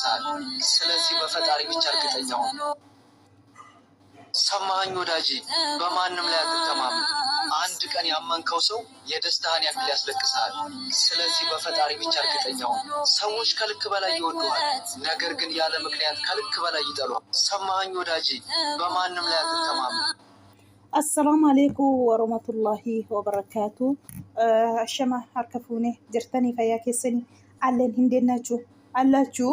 ያስለቅስሃል። ስለዚህ በፈጣሪ ብቻ እርግጠኛ ሁን። ሰማኸኝ ወዳጄ፣ በማንም ላይ አትተማመን። አንድ ቀን ያመንከው ሰው የደስታህን ያክል ያስለቅስሃል። ስለዚህ በፈጣሪ ብቻ እርግጠኛ ሁን። ሰዎች ከልክ በላይ ይወዱሃል፣ ነገር ግን ያለ ምክንያት ከልክ በላይ ይጠሉሃል። ሰማኸኝ ወዳጄ፣ በማንም ላይ አትተማመን። Assalaamu alaikum warahmatullahi wabarakatuh. Ashama harka fuune jirtanii fayyaa keessanii አለን እንዴት ናችሁ አላችሁ?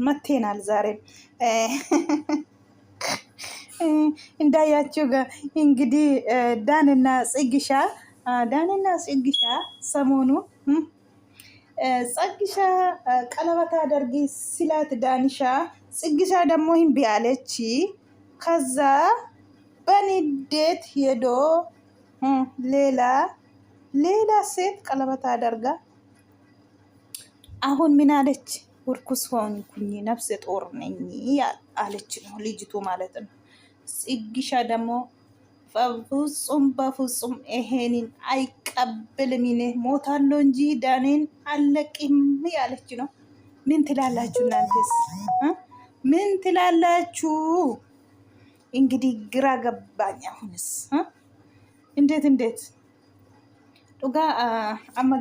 መጥተናል ዛሬም እንዳያችሁ እንግዲህ ዳንና ጽግሻ ሰሞኑ ጽግሻ ቀለበት አደርጊ ሲላት ዳንሻ ጽግሻ ደግሞ እምቢ አለች። ከዛ በንዴት ሄዶ ሌላ ሴት ቀለበት አደርጋ አሁን ምን አለች? እርኩስ ሆንኩኝ፣ ነፍሰ ጡር ነኝ አለች ነው ልጅቱ ማለት ነው። ጽግሻ ደግሞ በፍጹም በፍጹም ይሄንን አይቀበልም፣ እኔ ሞታለሁ እንጂ ዳኔን አለቅም ያለች ነው። ምን ትላላችሁ እናንተስ? ምን ትላላችሁ? እንግዲህ ግራ ገባኝ። አሁንስ እንዴት dhugaa amma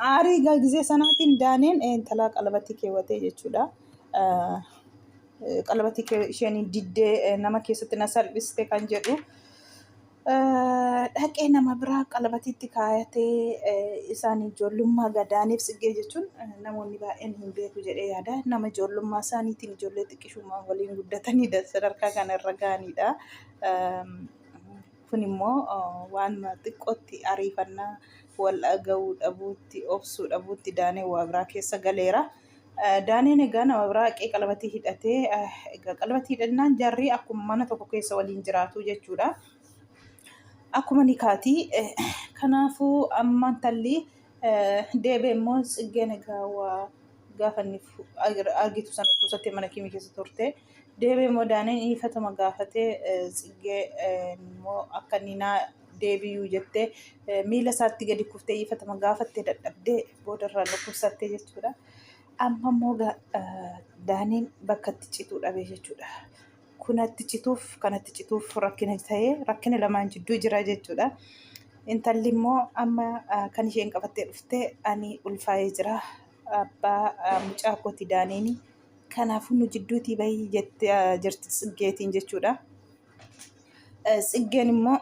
aarii ጊዜ sanaatiin daaneen intalaa qalabatii keewwatee jechuudha. Qalabatii isheen diddee nama keessatti na salphiste kan jedhu dhaqee nama biraa qalabatiitti kaayatee isaan ijoollummaa gadaaniif tsiggee jechuun namoonni baay'een hin beeku jedhee yaada. Nama ijoollummaa isaaniitiin ijoollee xiqqishummaa waliin guddatanii sadarkaa kana irra gahanidha. Kun immoo waan xiqqootti ariifannaa wal dhaga'uu dhabuutti, obsuu dhabuutti daanee waa biraa keessa galeera. Daaneen egaa nama biraa haqee qalabatii hidhatee, egaa qalabatii hidhannaan jarri akkuma mana tokko keessa waliin jiraatu jechuudha. Akkuma nikaati. Kanaafuu amma intalli deebi'ee immoo tsiggeen egaa waa gaafa inni argitu sana dhukkubsattee mana kiimii keessa turte. Deebi'ee immoo daaneen dhiifatama gaafatee, tsiggee immoo akka inni naa deebi'uu jettee miila isaatti gadi kuftee dhiifatama gaafattee dadhabdee boodarraa dhukkubsattee jechuudha. Amma immoo daaneen bakka itti cituu dhabe jechuudha. Kunatti cituuf kanatti cituuf rakkina ta'ee rakkina lamaan jidduu jira jechuudha. Intalli immoo amma kan isheen qabattee dhufte ani ulfaa'ee jira. Abbaa mucaa kooti daaneeni. Kanaafuu nu jidduutii bahii jettee jirti tsiggeetiin jechuudha. Tsiggeen immoo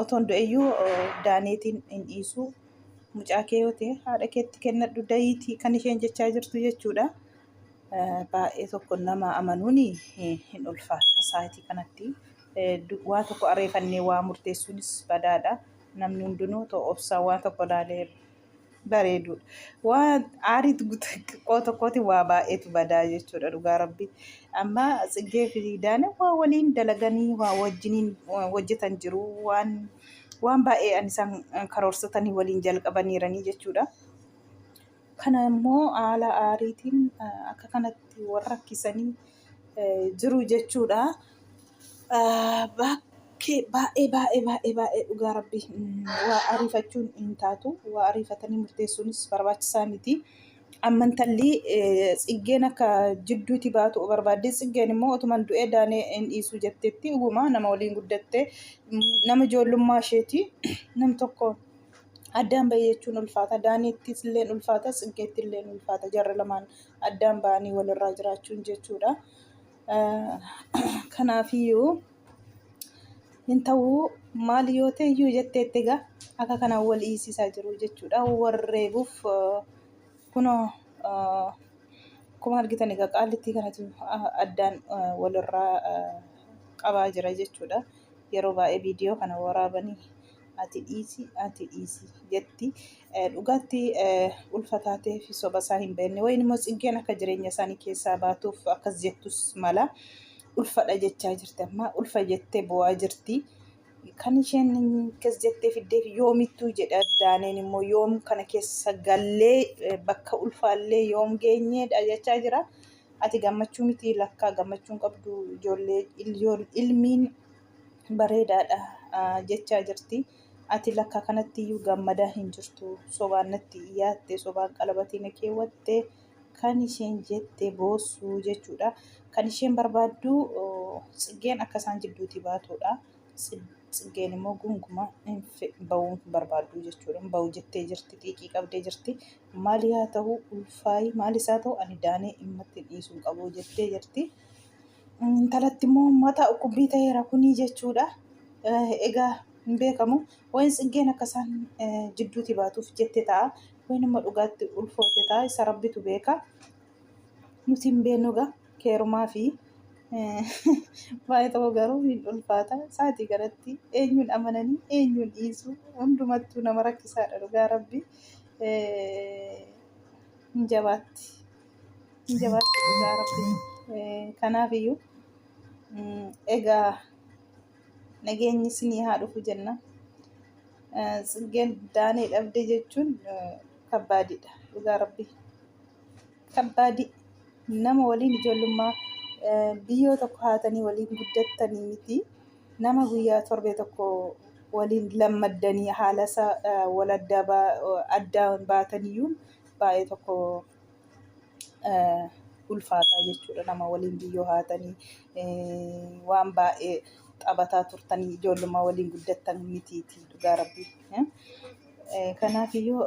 otoon du'eyyuu daaneetiin hin dhiisu. Mucaa kee yoo ta'e haadha keetti kennadhu dayiitii kan isheen jechaa jirtu jechuudha. Baay'ee tokko nama amanuun hin ulfaata sa'aatii kanatti. Waa tokko areefannee waa murteessuunis badaadha. Namni hundinuu otoo obsaan waa tokko ilaalee bareedudha. Waa aarii xiqqoo tokkooti waa baay'eetu badaa jechuudha dhugaa rabbi. Amma Tsiggee fi Daaneen waa waliin dalaganii waa wajjiniin hojjetan jiru, waan baay'ee an isaan karoorsatanii waliin jalqabaniiranii jechuudha. Kana immoo haala aariitiin akka kanatti wal rakkisanii jiru jechuudha. Bakkee baay'ee baay'ee baay'ee baay'ee dhugaa rabbi waa ariifachuun hin taatu. Waa ariifatanii murteessuunis barbaachisaa miti. Amma intalli tsiggeen akka jidduuti baatu barbaadde, tsiggeen immoo otuman du'ee daanee hin dhiisu jetteetti. Dhuguma nama waliin guddatte, nama ijoollummaa isheeti. Nam tokko addaan bahee jechuun ulfaata. Daaneettis illee ulfaata, tsiggeetti illee ulfaata. Jarri lamaan addaan bahanii walirraa jiraachuun jechuudha. Kanaafiyyuu hin ta'uu maal yoo ta'e iyyuu jetteetti egaa akka kanaan wal hiisisaa jiru jechuudha. Warreebuuf kunoo akkuma argitan egaa qaallittii kanatu addaan walirraa qabaa jira jechuudha. Yeroo baay'ee viidiyoo kana waraabanii ati dhiisi, ati dhiisi jetti. Dhugaatti ulfa taatee fi soba isaa hin beekne wayin immoo tsiggeen akka jireenya isaanii keessaa baatuuf akkas jettus mala. Ulfadha jechaa jirti, amma ulfa jettee bo'aa jirti. Kan isheen akkas jettee fiddeef yoomittuu jedha daaneen immoo yoom kana keessa gallee bakka ulfaallee yoom geenyeedha jechaa jira. Ati gammachuu miti lakkaa gammachuun qabdu, ijoollee ilmiin bareedaadha jechaa jirti. Ati lakka kanatti iyyuu gammadaa hin jirtu. Sobaan natti iyyaatte, sobaan qalabatii na keewwatte. Kan isheen jette boossuu jechuudha. Kan isheen barbaaddu Tsiggeen akka isaan jidduutii baatudha. Tsiggeen immoo gunguma hin ba'uu hin barbaaddu jechuudha. Hin ba'u jettee jirti, xiiqii qabdee jirti. Maali haa ta'u ulfaayi maalis haa ta'u ani daanee dhimmatti dhiisuu hin qabu jettee jirti. Intalatti immoo mataa dhukkubbii ta'eera kunii jechuudha. Egaa hin beekamu. Wayin Tsiggeen akka isaan jidduutii baatuuf jette ta'a. Wayin immoo dhugaatti ulfoote ta'a. Isa rabbitu beeka. Nuti hin beeknu egaa keerumaa fi baay'ee tokko garuu hin ulfaata. Sa'aatii kanatti eenyuun amananii eenyuun dhiisu hundumattuu nama rakkisaadha dhugaa rabbi. Hin jabaatti. Hin jabaatti dhugaa rabbi. Kanaaf iyyuu egaa nageenyi isinii haa dhufu jenna. Tsiggeen daanee dhabde jechuun kabbaadiidha dhugaa rabbi. Kabbaadii nama waliin ijoollummaa biyyoo tokko haatanii waliin guddattanii miti. Nama guyyaa torbee tokko waliin lammaddanii haala isaa wal addaan baataniyyuu baay'ee tokko ulfaataa jechuudha. Nama waliin biyyoo haatanii waan baay'ee taphataa turtanii ijoollummaa waliin guddattan mitiiti dhugaa rabbii. Kanaafiyyuu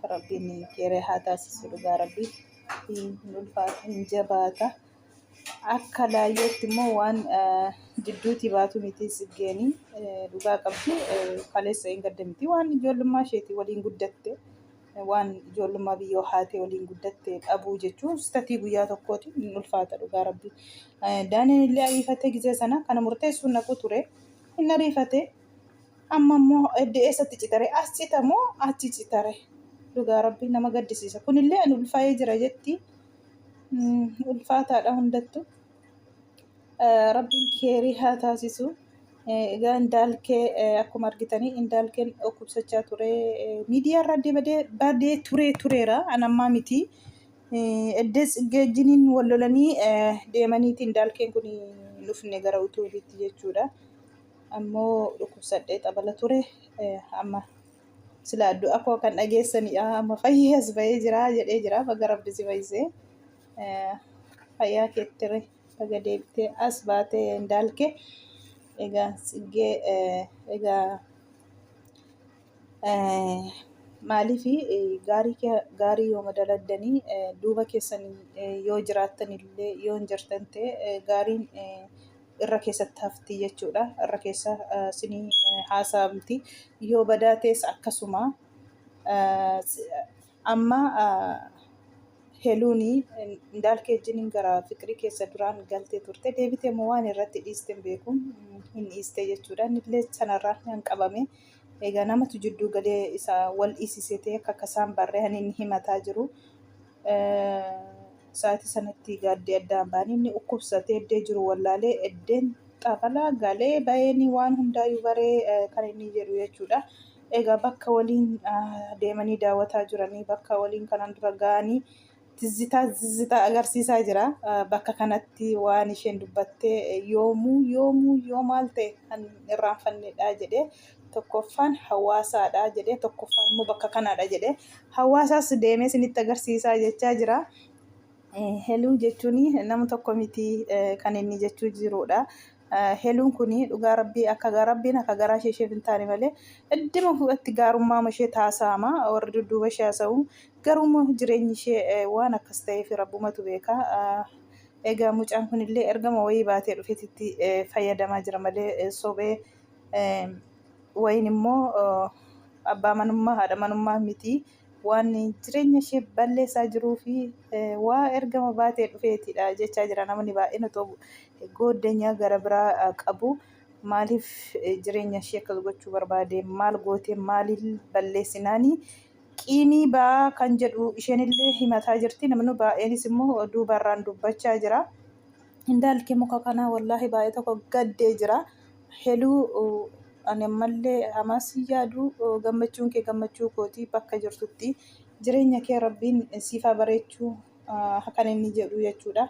rabbiin keeree haa taasisu dhugaa rabbii. Hin ulfaata hin jabaata. Akka laayyootti immoo waan jidduutii baatu miti Tsiggeenii dhugaa qabdi. Kaleessa hin gadda miti waan ijoollummaa isheetii waliin guddatte. Waan ijoollummaa biyyoo haatee waliin guddatte dhabuu jechuun statii guyyaa tokkooti hin ulfaata dhugaa rabbi. Daaniin illee ariifatee gizee sana kana murteessuun naqu ture. Hin ariifate. Amma immoo edda eessatti citare? As cita moo achi citare? Dhugaa rabbi nama gaddisiisa. Kunillee ani ulfaa'ee jira jetti. Ulfaataadha hundattu. Rabbiin keerii haa taasisu. Egaa Indaalkee akkuma argitanii Indaalkeen dhukkubsachaa ture. Miidiyaa irraa badee badee turee tureera. An ammaa miti. Eddee Tsiggee wajjiniin wal lolanii deemaniiti Indaalkeen kun hin dhufne gara utuubiitti jechuudha. Ammoo dhukkubsadhee xabala ture. Amma silaa du'a koo kan dhageessanidha. Amma fayyee as bahee jira jedhee jira. Baga rabbi si fayyisee. Fayyaa keettire baga deebitee as baatee Indaalkee. Egaa Tsiggee egaa maaliif gaarii gaarii yoo madaladdanii duuba keessan yoo jiraattan illee yoo hin jirtan ta'e gaariin irra keessatti hafti jechuudha. Irra keessa sinii haasa'amti. Yoo badaa ta'es akkasuma. Amma Heluuni Indaalkee wajjiniin gara fiqirii keessa duraan galtee turte. Deebitee immoo waan irratti dhiiste hin beeku. Hin dhiiste jechuudha. Innillee sanarraa kan qabame. Egaa namatu jidduu galee isa wal dhiisisee ta'e akka akka isaan barree kan inni himataa jiru. Sa'aatii sanatti gaaddee addaan ba'anii inni dhukkubsatee eddee jiru wallaalee eddeen xabalaa galee baheen waan hundaayyuu baree kan inni jedhu jechuudha. Egaa bakka waliin deemanii daawwataa jiranii bakka waliin kanaan dura ga'anii tizzitaa tizzitaa agarsiisaa jira. Bakka kanatti waan isheen dubbatte yoomuu yoomuu yoo maal ta'e kan irraanfannedha jedhee tokkoffaan hawaasaadha jedhee tokkoffaan immoo bakka kanaadha jedhee hawaasaas deemee isinitti agarsiisaa jechaa jira. Heluu jechuun nama tokko miti kan inni jechuu jirudha. Heluun kun dhugaa rabbii akka rabbiin akka garaa ishee isheef hin taane malee idduma fudhatti gaarummaa ishee taasa'ama warri dudduuba ishee haasa'u garuu immoo jireenyi ishee waan akkas ta'eef rabbumatu beeka. Egaa mucaan kunillee ergama wayii baatee dhufeetitti fayyadamaa jira malee sobee wayiin immoo abbaa manummaa haadha manummaa miti. Waan jireenya ishee balleessaa jiruu fi waa ergama baatee dhufeetidha jechaa jira namni baay'een otoo gooddanyaa gara biraa qabu maaliif jireenya ishee akkas gochuu barbaade maal gootee maaliin balleessinaanii qiimii ba'aa kan jedhu isheenillee himataa jirti namni baay'eenis immoo duubarraan dubbachaa jira. Indaalkee muka kanaa wallaahi baay'ee tokko gaddee jira. Heluu ani ammallee hamaa si yaadu gammachuun kee gammachuu kooti bakka jirtutti jireenya kee rabbiin siif haa bareechuu kan inni jedhu jechuudha.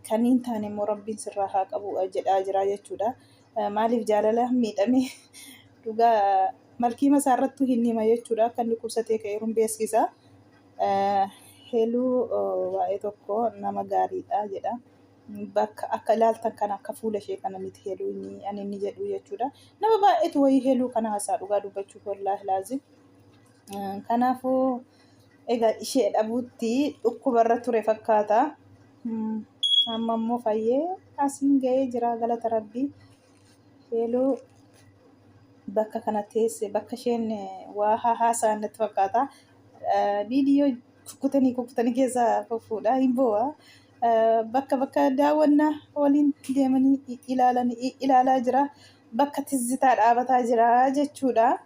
Kan hin taane immoo rabbiin sirraa haa qabu jedhaa jira jechuudha. Maaliif jaalala miidhamee dhugaa malkiima isaa irrattuu hin hima jechuudha. Akka inni qubsatee ka'eeruun beeksisa. Heluu waa'ee tokko nama gaariidha jedha. Bakka akka ilaaltan kana akka fuula ishee kana miti heluu inni ani inni jedhu jechuudha. Nama baay'eetu wayii heluu kana haasaa dhugaa dubbachuuf wallaahi laazim. Kanaafuu egaa ishee dhabuutti dhukkubarra ture fakkaata. Amma immoo fayyee asiin ga'ee jira galata rabbii. Heluu bakka kana teesse bakka isheen waa haasa'an natti fakkaata. Viidiyoo kukkutanii kukkutanii keessaa fufuudha hin boo'a. Bakka bakka daawwannaa waliin deemanii ilaalan ilaalaa jira. Bakka tizzitaa dhaabataa jira jechuudha.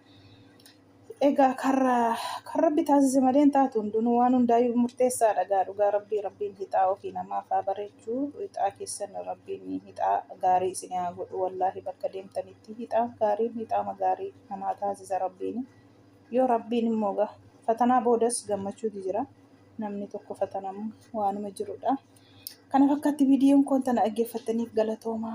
Egaa karra kan rabbi taasise malee hin taatu hundinuu waan hundaayyuu murteessaadha gaa dhugaa rabbii rabbiin hixaa ofii namaaf haa bareechu hixaa keessan rabbiin hixaa gaarii isin haa godhu wallaahi bakka deemtanitti hixaa gaariin hixaama gaarii namaa taasisa rabbiin yoo rabbiin immoo gaa fatanaa boodas gammachuutu jira namni tokko fatanamu waanuma jirudha kana fakkaatti viidiyoon koon tana dhaggeeffattaniif galatoomaa.